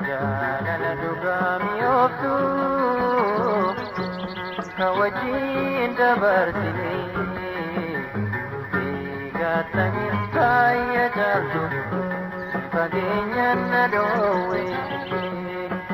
Jaalala dhugaa mi'ooftu ka wajjin dabarsine Beekattanii baay'ee caaltu fageenyaan na dhoowwe.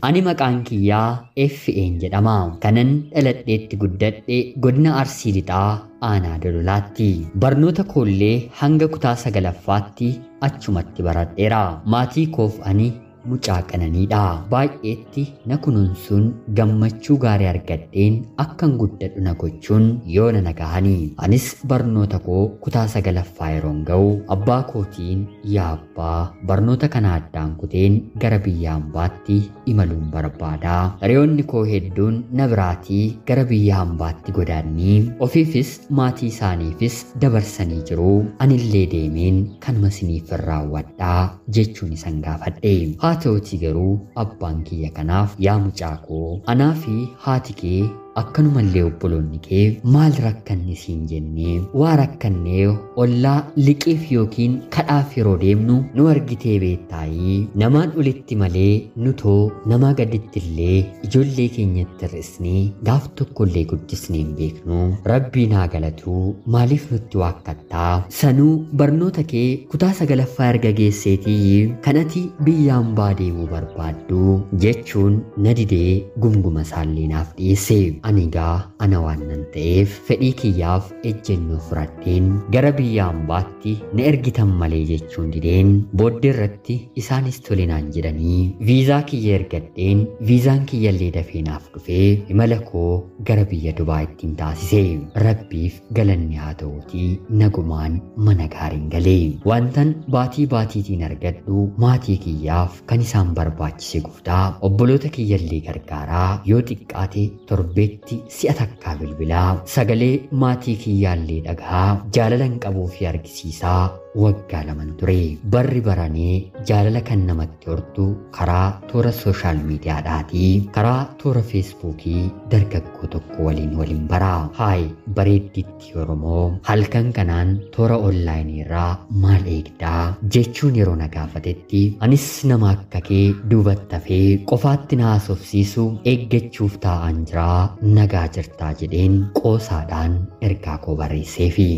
Ani maqaan kiyyaa FA'n jedhama. Kanan dhaladheetti guddadhe godina Arsii Lixaa Aanaa Dololaatti. Barnoota koollee hanga kutaa sagalaffaatti achumatti baradheera. Maatii koof ani mucaa qananiidha. Baay'eetti na kunuunsuun gammachuu gaarii argadheen akkan guddadhu na gochuun yoona na gahanii. Anis barnoota koo kutaa sagalaffaa yeroon ga'u abbaa kootiin, yaa abbaa, barnoota kana addaan kuteen gara biyya hambaatti imaluun barbaadaa. Hiriyoonni koo hedduun na biraatii gara biyya hambaatti godaannii ofiifis maatii isaaniifis dabarsanii jiru. Anillee deemeen kanuma isiniif raawwadhaa jechuun isan gaafadhe. Haa ta'utii garuu abbaan kiyya kanaaf, yaa mucaa koo, anaa fi haati kee akkanumallee obboloonni kee maal rakkanne siin jennee waa rakkannee ollaa liqiif yookiin kadhaaf yeroo deemnu nu argitee beettaayii? Namaan olitti malee nutoo namaa gaditti illee ijoollee keenyatti hir'isnee gaaf tokkollee guddisnee hin beeknu. Rabbiin haa galatuu, maaliif nutti waakkattaa? Sanuu barnoota kee kutaa sagalaffaa erga geesseetii kanati biyya hambaa deemuu barbaaddu jechuun na didee gumguma isaallee naaf dhiyeesse. Ani egaa ana waan nan ta'eef fedhii kiyyaaf ejjennoo fudhadheen gara biyya hambaatti na ergitan malee jechuun dideen booddee irratti isaanis tole naan jedhanii viizaa kiyya ergadheen viizaan kiyyallee dafee naaf dhufee imala koo gara biyya Dubaa ittiin taasise. Rabbiif galanni haa ta'uutii nagumaan mana gaariin galee wantan baatii baatiitiin argadhu maatii kiyyaaf kan isaan barbaachise guutaa obboloota kiyyallee gargaaraa yoo xiqqaate torbeetti si'a takkaa bilbilaa sagalee maatii kiyyaallee dhagaa jaalala hin qabuu fi argisiisaa waggaa laman ture. Barri baranee jaalala kan namatti hortu karaa toora sooshaal miidiyaadhaatii karaa toora feesbuukii dargaggoo tokko waliin waliin baraa. Haay bareedditti Oromoo, halkan kanaan toora onlaayinii irraa maal eegdaa jechuun yeroo na gaafatetti anis nama akka kee duubatti hafee qofaatti na haasofsiisu eeggachuuf taa'an jiraa, nagaa jirtaa jedheen qoosaadhaan ergaa koo barreesseefi.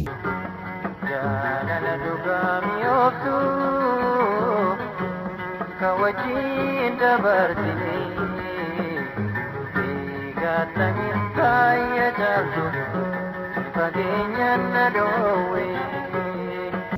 Jaalala dhugaa mi'ooftu ka wajjin dabarsine Beekattanii baay'ee caaltu fageenyaan na dhoowwe.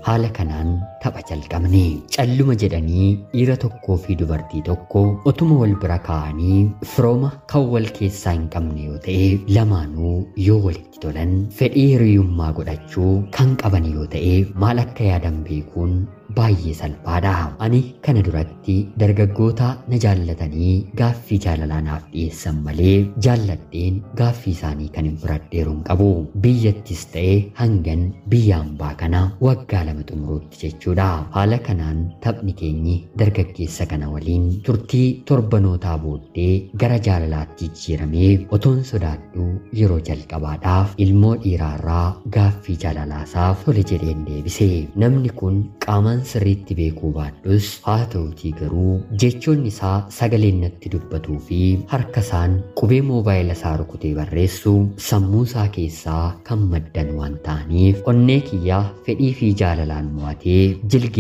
Haala kanaan tapha jalqabne. Calluma jedhanii dhiira tokkoo fi dubartii tokko otuma wal bira kaa'anii firooma kan wal keessaa hin qabne yoo ta'e, lamaanuu yoo walitti tolan, fedhii hiriyummaa godhachuu kan qaban yoo ta'e, maal akka yaadan beekuun baay'ee salphaadha. Ani kana duratti dargaggoota na jaallatanii gaaffii jaalalaa naaf dhiyeessan malee jaalladheen gaaffii isaanii kan hin fudhadheeru hin qabu. Biyyattis ta'e hangan biyya hambaa kana waggaa 2 xumuruutti jechuudha. Haala kanaan taphni keenyi dargaggeessa kana waliin turtii torbanootaa booddee gara jaalalaatti jijjiiramee otoon sodaadhu yeroo jalqabaadhaaf ilmoo dhiiraarraa gaaffii jaalalaasaaf tole jedheen deebise. Namni kun qaamaan sirriitti beekuu baadhus haa ta'utii garuu jechoonni isaa sagaleen natti dubbatuu fi harka isaan qubee moobaayila isaa rukutee barreessu sammuu isaa keessaa kan maddan waan ta'aniif onnee kiyyaa fedhii fi jaalalaan mo'atee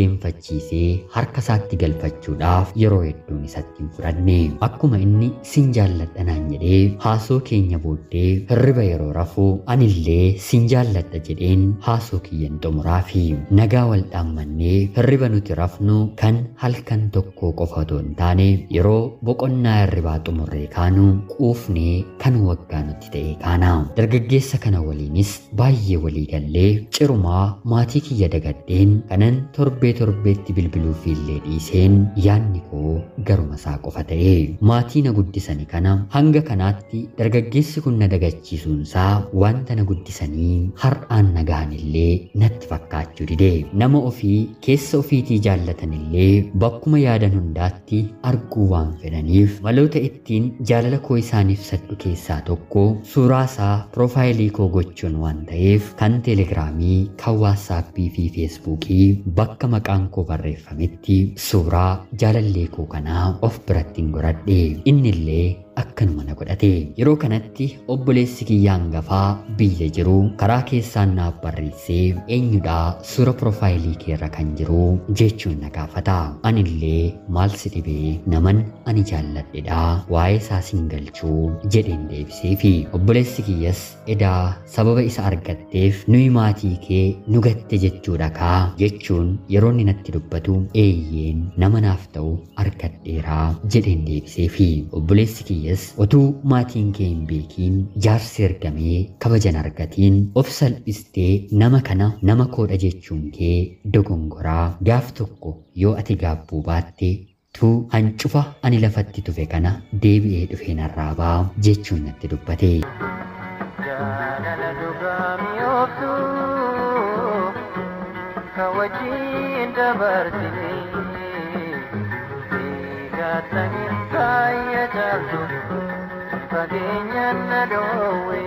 jilgeenfachiisee harka isaatti galfachuudhaaf yeroo hedduun isatti hin fudhanne. Akkuma inni sin jaalladha naan jedhee haasoo keenya booddee hirriba yeroo rafu anillee sin jaalladha jedheen haasoo kiyyan xumuraa fi nagaa wal dhaammannee hirriba nuti rafnu kan halkan tokko qofa otoo hin taane yeroo boqonnaa hirribaa xumurree kaanu quufnee kan waggaa nutti ta'e kaana. Dargaggeessa kana waliinis baay'ee walii gallee cirumaa maatii kiyya dagadheen kanan torbee torbeetti bilbiluufi illee dhiiseen yaadni koo garuma isaa qofa ta'e. Maatii na guddisani kana hanga kanaatti dargaggeessi kun na dagachiisuunsaa wanta na guddisanii har'aan na gahanillee natti fakkaachuu dide. Nama ofii keessa ofiitii jaallatanillee bakkuma yaadan hundaatti arguu waan fedhaniif maloota ittiin jaalala koo isaaniif sadhu keessaa tokko suuraa isaa piroofaayilii koo gochuun waan ta'eef kan teelegiraamii, kan waatsaappii fi feesbuukii bakka maqaan koo barreeffametti suuraa jaalallee koo kanaa of biratti hin godhadhe. Innillee akkanuma na godhate. Yeroo kanatti obboleessi kiyya hangafaa biyya jiru karaa keessaan naaf barreessee eenyudhaa suura piroofaayilii keerra kan jiru jechuun na gaafata. Anillee maal si dhibee, naman ani jaalladhedha, waa'ee isaa sin galchuu jedheen deebiseefi. Obboleessi kiyyas edaa sababa isa argatteef nuyi maatii kee nu gatte jechuudha kaa jechuun yeroo inni natti dubbatu eeyyeen nama naaf ta'u argadheeraa jedheen deebiseefi. Obboleessi kiyyas otuu maatiin kee hin beekiin, jaarsi ergamee kabajan argatiin of salphistee nama kana nama koodha jechuun kee dogongoraa, gaaf tokko yoo ati gaabbuu baatte tu hancufa ani lafatti tufe kana deebi'ee dhufee narraabaa jechuun natti dubbate. Jaalala dhugaa mi'ooftu ka wajjin dabarsine eegattanii baay'ee caaltu fageenyaan na dhoowwe.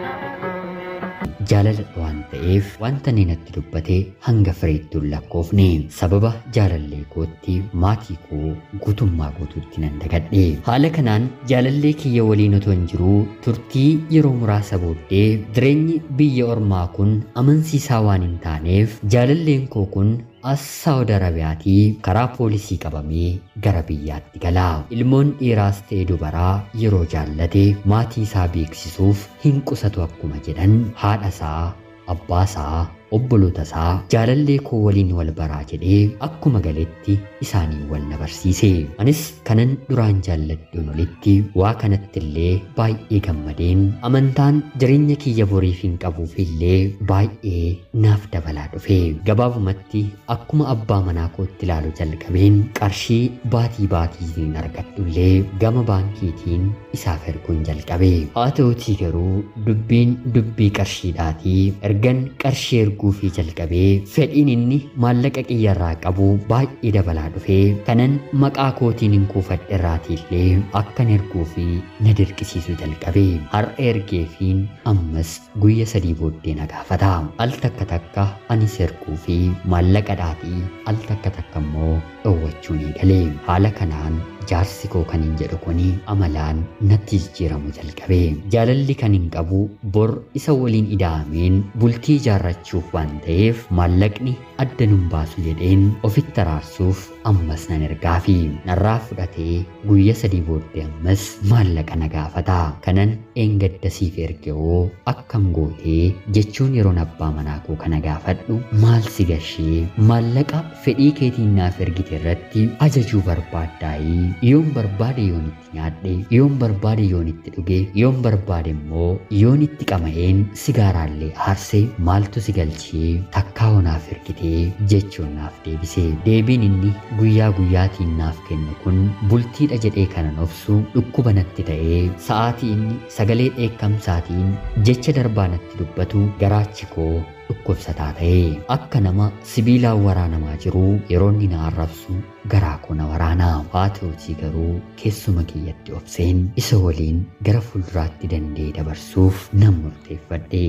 Jaalala waan ta'eef wanta inni natti dubbate hanga fireetti hin lakkoofne. Sababa jaalallee kootti maatii koo guutummaa guutuutti nan dagadhe. Haala kanaan jaalallee kiyya waliin otoo hin jiruu turtii yeroo muraasa booddee jireenyi biyya ormaa kun amansiisaa waan hin taaneef jaalalleen koo kun as Saawud Arabiyaatii karaa poolisii qabamee gara biyyaatti gala. Ilmoon dhiiraas ta'e dubaraa yeroo jaallate maatii isaa beeksisuuf hin qusatu akkuma jedhan, haadha isaa, abbaa isaa, obboloota isaa jaalallee koo waliin wal baraa jedhee akkuma galetti isaanii wal na barsiise. Anis kanan duraan jaalladhuun olitti waa kanatti illee baay'ee gammadeen amantaan jireenya kiyya boriif hin qabuuf illee baay'ee naaf dabalaa dhufe. Gabaabumatti akkuma abbaa manaa kootti ilaalu jalqabeen qarshii baatii baatiitiin argadhu illee gama baankiitiin isaaf erguun jalqabe. Haa ta'utii garuu dubbiin dubbii qarshiidhaatii ergan qarshii erguu fi jalqabee fedhiin inni maallaqa kiyyarraa qabu baay'ee dabalaa dhufee kanan maqaa kootiin hin kuufadhe irraatiillee akkan erguu fi na dirqisiisuu jalqabe. Har'a ergeefiin ammas guyya 3 booddee na gaafata. Al takka takka anis erguu fi maallaqa dhaatii al takka takka immoo dhoowwachuu ni gale. Haala kanaan jaarsi koo kan hin jedhu kuni amalaan natti jijjiiramu jalqabe. Jaalalli kan hin qabu bor isa waliin ida'ameen bultii ijaarrachuuf waan ta'eef maallaqni adda nun baasu jedheen ofitti araarsuuf ammas nan ergaafi. Narraa fudhatee guyya 3 booddee ammas maallaqa na gaafata. Kanan eengadda siif erge hoo akkam gootee jechuun yeroon abbaa manaa koo kana gaafadhu maal si gashee, maallaqa fedhii keetiin naaf ergite irratti ajajuu barbaaddaayii, yoon barbaade yoon itti nyaadhe, yoon barbaade yoon itti dhuge, yoon barbaade immoo yoon itti qama'een sigaaraallee aarse maaltu si galchee, takkaa naaf ergitee jechuun naaf deebise. Deebiin inni guyyaa guyyaatiin naaf kennu kun bultiidha jedhee kanan obsu dhukkuba natti ta'ee sa'aatii inni sagalee dheekkamsaatiin jecha darbaa natti dubbatu garaachi koo dhukkubsataa ta'e. Akka nama sibiilaan waraanamaa jiruu yeroo inni na arrabsu garaa koo na waraana. Haa ta'utii garuu keessuma kiyyatti obseen isa waliin gara fuulduraatti danda'ee dabarsuuf nan murteeffadhe.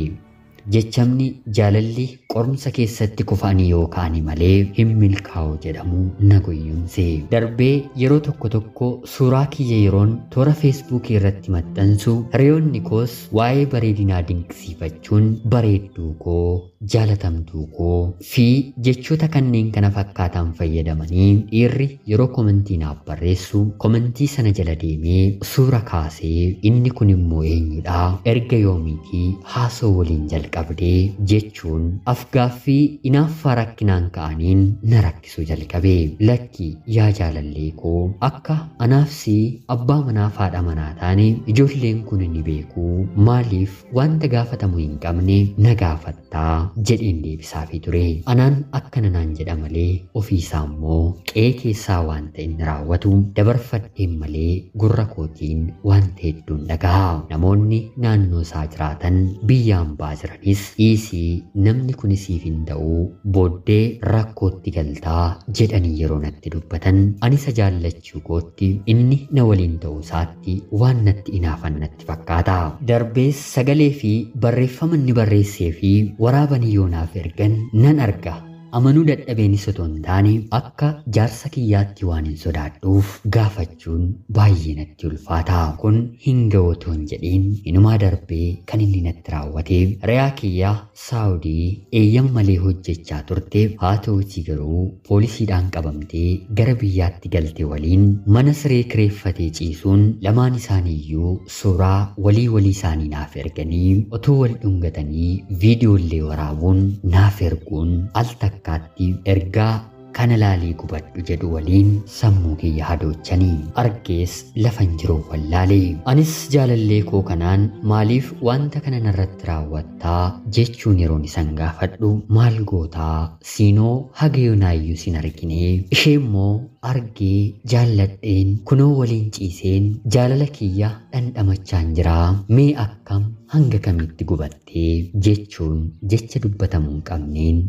Jechamni jaalalli qorumsa keessatti kufanii yookaan malee hin milkaa'u jedhamu na goyyomse. Darbee yeroo tokko tokko suuraa kiyya yeroon toora feesbuukii irratti maxxansu hiriyoonni koos waa'ee bareedinaa dinqisiifachuun bareedduu koo, jaalatamtuu koo fi jechoota kanneen kana fakkaatan fayyadamanii dhiirri yeroo komentii naaf barreessu komentii sana jala deemee suura kaasee inni kun immoo eenyudha, erga yoomiitii haasoo waliin jalqabdee jechuun afgaaffii inaaffaa rakkinaan ka'aniin na rakkisuu jalqabe. Lakki yaa jaalallee koo, akka anaafsi abbaa manaa fi haadha manaa taane ijoolleen kun ni beeku, maaliif wanta gaafatamu hin qabne na gaafattaa jedheen deebisaafii ture. Anaan akkana naan jedha malee ofiisaa immoo qe'ee keessaa waan ta'e inni raawwatu dabarfadheen malee gurra kootiin wanta hedduun dhaga'a. Namoonni naannoo isaa jiraatan biyya hambaa jiranis dhiisii namni kun siif hin ta'u, booddee rakkootti galtaa jedhanii yeroo natti dubbatan ani isa jaallachuu kootti inni na waliin ta'uu isaatti waan natti inaafan natti fakkaata. Darbees sagalee fi barreeffama inni barreessee fi waraabanii yoo naaf ergan nan arga. Amanuu dadhabeenis otoo hin taane akka jaarsa kiyyaatti waan hin sodaadhuuf gaafachuun baay'ee natti ulfaata. Kun hin ga'u otoo hin jedhiin inumaa darbee kan inni natti raawwate. Re'aa kiyyaa Saawudii eeyyama malee hojjechaa turte, haa ta'uutii garuu poolisiidhaan qabamtee gara biyyaatti galte waliin mana siree kireeffatee ciisuun lamaan isaaniiyyuu suuraa walii walii isaanii naaf erganii otoo wal dhungatanii viidiyoollee waraabuun naaf erguun al takkaatti ergaa kana laalii gubadhu jedhu waliin sammuu kiyya hadochanii argees lafan jiru wallaalee. Anis jaalallee koo kanaan maaliif wanta kana narratti raawwattaa jechuun yeroon isan gaafadhu, maal gootaa siinoo haga yoonaayyuu sin argine, ishee immoo argee jaalladheen kunoo waliin ciiseen jaalala kiyya dhandhamachaan jiraa, mee akkam hanga kamitti gubattee jechuun jecha dubbatamuu hin qabneen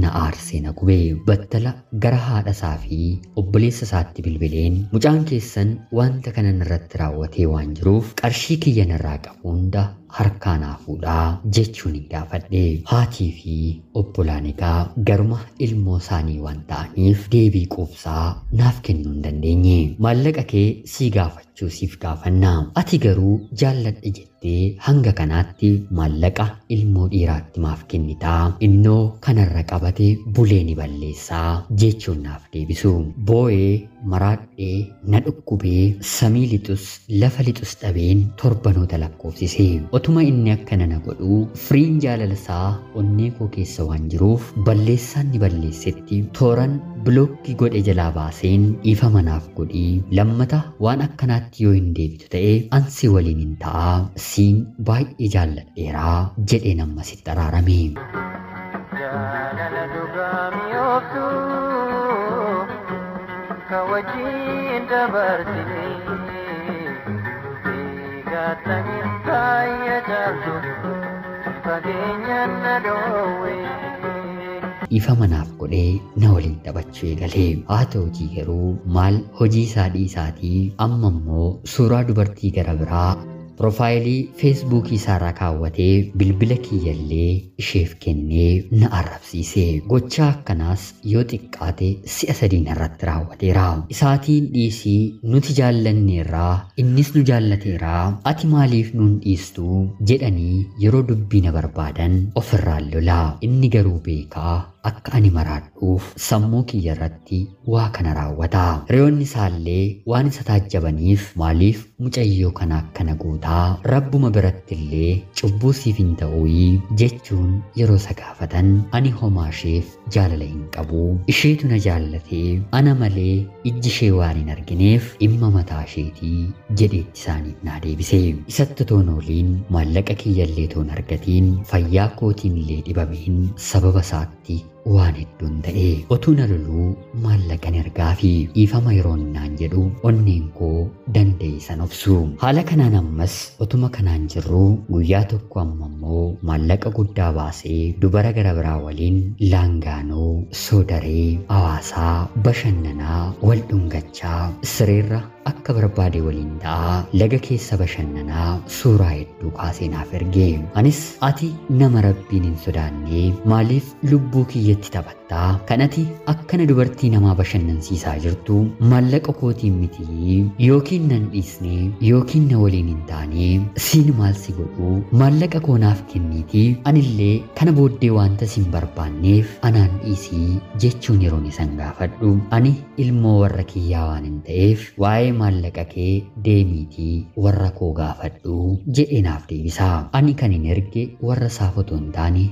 na aarsee na gubee. Battala gara haadha isaa fi obboleessa isaatti bilbileen mucaan keessan wanta kana narratti raawwatee waan jiruuf qarshii kiyya narraa qabu hunda harkaa naa fuudhaa jechuun hin gaafadhe. Haatii fi obbolaan egaa garuma ilmoo isaanii waan ta'aniif deebii quubsaa naaf kennuu hin dandeenye. Maallaqa kee sii gaafachuu siif gaafanna, ati garuu jaalladhe jettee hanga kanaatti maallaqa ilmoo dhiiraatti maaf kennitaa? Innoo kanarra qabate bulee ni balleessaa jechuun naaf deebisu. Boo'ee maraadhee na dhukkubee samii lixus lafa lixus dhabeen torbanoota lakkoofsise. Otuma inni akkana na godhu firiin jaalala isaa onnee koo keessa waan jiruuf balleessaan ni balleessetti tooran bilookkii godhe jalaa baaseen dhiifama naaf godhii, lammata waan akkanaatti yoo hin deebitu ta'e ansi waliin hin ta'a, siin baay'ee jaalladheeraa jedheen ammasitti araarame. Jaalala dhugaa mi'ooftu ka wajjin dabarsine eegattanii baay'ee caaltu fageenyaan na dhoowwe. Dhiifama naaf godhee na waliin taphachuu eegalee. Haa ta'utii garuu maal hojii isaa dhiisaatii amma immoo suuraa dubartii gara biraa piroofaayilii feesbuukii isaarraa kaawwatee bilbila kiyyallee isheef kennee na arrabsiise. Gochaa akkanaas yoo xiqqaate si'a sadiin irratti raawwateera. Isaatiin dhiisii nuti jaallanneerraa, innis nu jaallateeraa, ati maaliif nuun dhiistuu jedhanii yeroo dubbii na barbaadan ofirraan lola. Inni garuu beekaa akka ani maraadhuuf sammuu kiyya irratti waa kana raawwata. Hiriyoonni isaallee waan isa taajjabaniif maaliif mucayyoo kana akkana gootaa, rabbuma biratti illee cubbuu siif hin ta'uuyii jechuun yeroo isa gaafatan ani homaa isheef jaalala hin qabu, isheetu na jaallatee ana malee ijji ishee waan hin argineef dhimma mataa isheetii jedheetti isaaniif naa deebise. Isatti toon ooliin maallaqa kiyyallee toon argatiin fayyaa kootiin illee dhibameen sababa isaatti waan hedduun ta'e. Otuu na loluu maallaqan ergaa fi dhiifama yeroon naan jedhu onneen koo danda'e san obsu. Haala kanaan ammas otuma kanaan jirru guyyaa tokko amma immoo maallaqa guddaa baasee dubara gara biraa waliin laangaanoo, soodaree, hawaasaa, bashannanaa, wal dhungachaa, sireerra akka barbaade waliin ta'aa, laga keessa bashannanaa suuraa hedduu kaasee naaf erge. Anis ati nama rabbiin hin sodaanne maaliif lubbuu kiyyatti taphattaa? Kan ati akkana dubartii namaa bashannansiisaa jirtu maallaqa kootiin miti, yookiin nan dhiisne yookiin na waliin hin taane siin maal si godhu, maallaqa koo naaf kenniitii anillee kana booddee wanta sin barbaanneef anaan dhiisii jechuun yeroon isan gaafadhu ani ilmoo warra kiyyaa waan hin ta'eef waa'ee maallaqa kee deemiitii warra koo gaafadhu jedhee naaf deebisa. Ani kan hin erge warra isaaf otoo hin taane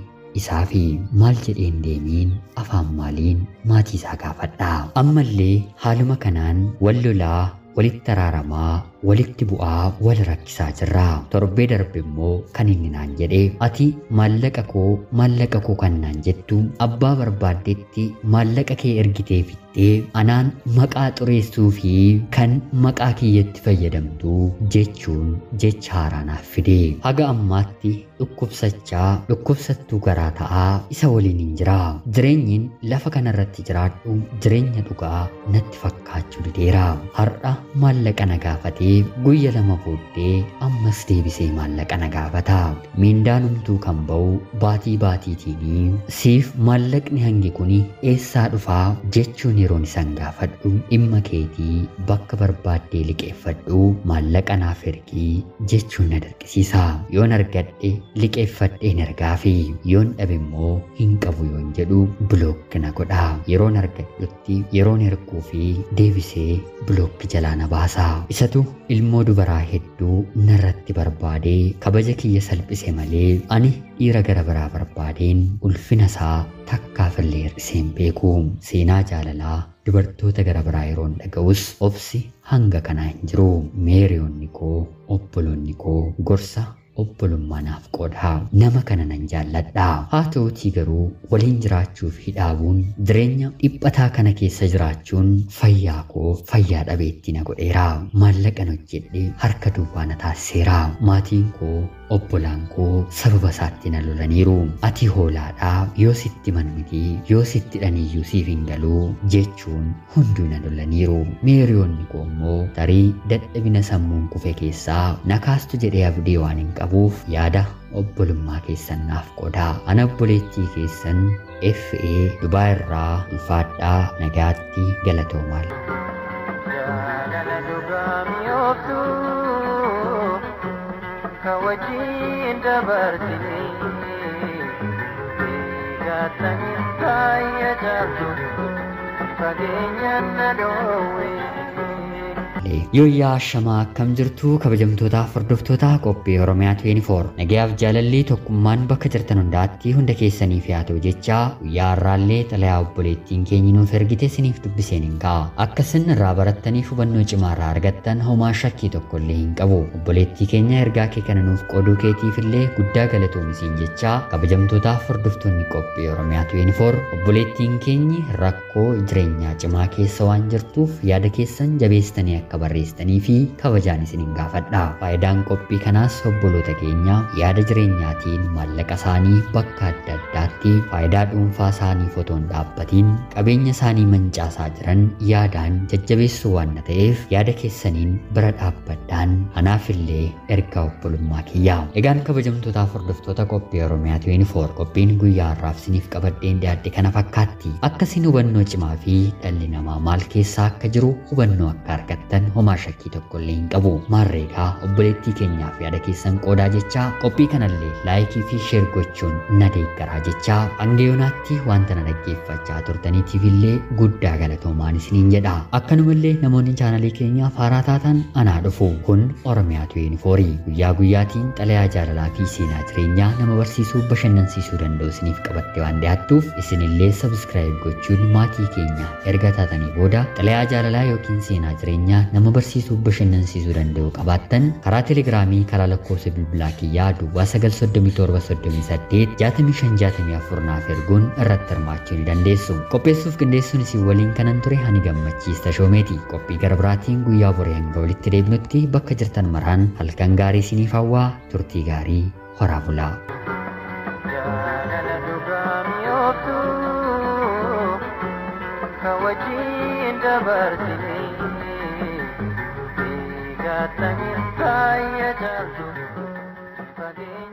isaafi maal jedheen deemiin afaan maaliin maatii isaa gaafadha. Ammallee haaluma kanaan wal lolaa, walitti araaramaa, walitti bu'aa, wal rakkisaa jirra. Torbee darbe immoo kan inni naan jedhe ati maallaqa koo maallaqa koo kan naan jettu abbaa barbaaddetti maallaqa kee ergitee fixxee anaan maqaa xureessuu fi kan maqaa kiyyatti fayyadamtu jechuun jecha haaraa naaf fide. Haga ammaatti dhukkubsachaa dhukkubsattuu garaa ta'aa isa waliin hin jira. Jireenyiin lafa kanarratti jiraadhu jireenya dhugaa natti fakkaachuu dideera. Har'a maallaqa na gaafatee malee guyya 2 booddee ammas deebisee maallaqa na gaafata. Miindaanumtuu kan ba'u baatii baatiitiini siif maallaqni hangi kuni eessaa dhufaa jechuun yeroon isaan gaafadhu dhimma keetii bakka barbaaddee liqeeffadhu maallaqa naaf ergii jechuun na dirqisiisa. Yoon argadhe liqeeffadheen ergaafi yoon dhabe immoo hin qabu yoon jedhu bilookki na godha. Yeroon argadhutti yeroon erguu fi deebisee bilookki jalaa na baasa. Isatu ilmoo dubaraa hedduu narratti barbaadee kabaja kiyya salphise malee ani dhiira gara biraa barbaadeen ulfina isaa takkaafillee hir'isee hin beeku. Seenaa jaalalaa dubartoota gara biraa yeroon dhaga'us obsi hanga kanaa hin jiru. Meeriyoonni koo obboloonni koo gorsa obbolummaa naaf qooda. Nama kana nan jaalladha. Haa ta'utii garuu waliin jiraachuu fi dhaabuun jireenya dhiphataa kana keessa jiraachuun fayyaa koo fayyaa dhabeetti na godheera. Maallaqan hojjedhe harka duwwaa na taasiseera. Maatiin koo obbolaan koo sababa isaatti na lolaniiru. Ati hoolaadhaa yoo sitti manmiti yoo sitti dhaniyyuu siif hin galuu jechuun hunduu na lolaniiru. Meeriyoonni koo immoo tarii dadhabina sammuun kufe keessaa na kaastu jedhee abdii waan hin qabuuf yaada obbolummaa keessan naaf qoodaa. Ana obboleettii keessan FA Dubaa irraa ulfaadhaa nagaatti galatoomaa. Jaalala dhugaa mi'ooftu ka wajjin dabarsine beekatanii baay'ee caaltu fageenyaan na dhoowwe. Yooyyaa shamaa akkam jirtu kabajamtootaaf hordoftoota qophii Oromiyaa 24 nagayaaf jaalalli tokkummaan bakka jirtan hundaatti hunda keessaniif haa ta'u jechaa guyyaa har'aallee xalayaa obboleettiin keenya nuuf ergite isiniif dubbiseen hin ka'a. Akka isin irraa barattaniif hubannoo cimaa irraa argattan homaa shakkii tokko illee hin qabu. Obboleettii keenya ergaa kee kana nuuf qooduu keetiif illee guddaa galatoomi jechaa kabajamtootaaf hordoftoonni qophii Oromiyaa 24 obboleettiin keenyi rakkoo jireenyaa cimaa keessa waan jirtuuf yaada keessan jabeessitanii akka barreessitanii fi kabajaan isinin gaafadha. Faayidaan qophii kanaas obboloota keenya yaada jireenyaatiin maallaqa isaanii bakka adda addaatti faayidaa dhuunfaa isaanii otoo hin dhaabbatiin qabeenya isaanii mancaasaa jiran yaadaan jajjabeessuu waan ta'eef yaada keessaniin bira dhaabbadhaan anaaf illee ergaa obbolummaa kiyya. Egaan kabajamtootaaf hordoftoota qophii Oromiyaa 24 qophiin guyyaa har'aaf isiniif qabadheen dhiyaadhe kana fakkaatti. Akka isin hubannoo cimaa fi dhalli namaa maal keessa akka jiru hubannoo akka argattan homaa shakkii tokko illee hin qabu. Maarreegaa obboleettii keenyaaf yaada keessan qoodaa jechaa qophii kanallee laayikii fi sheer gochuun na deeggaraa jechaa hanga yoonaatti wanta na dhaggeeffachaa turtaniitiif illee guddaa galatoomaan isiniin jedha. Akkanumallee namoonni chaanalii keenyaaf haaraa taatan anaa dhufu. Kun Oromiyaa 24 guyyaa guyyaatiin xalayaa jaalalaa fi seenaa jireenyaa nama barsiisuu bashannansiisuu danda'u isiniif qabattee waan dhiyaattuuf isinillee sabskiraayib gochuun maatii keenya erga taatanii booda xalayaa jaalalaa yookiin seenaa jireenyaa nama barsiisuu bashannansiisuu danda'u qabaattan karaa telegiraamii karaa lakkoofsa bilbilaa kiyyaa duwwaa 937 38 65 naaf erguun irratti hirmaachuu ni dandeessu. Qopheessuuf qindeessuun isin waliin kanan ture ani Gammachiis Tashoomeeti. Qophii gara biraatiin guyyaa borii hanga walitti deebinutti bakka jirtan maraan halkan gaarii isiniif hawwaa turtii gaarii horaa bulaa. Jaalala dhugaa mi'ooftu ka wajjin dabarsine beekatanii baay'ee caaltu fageenyaan.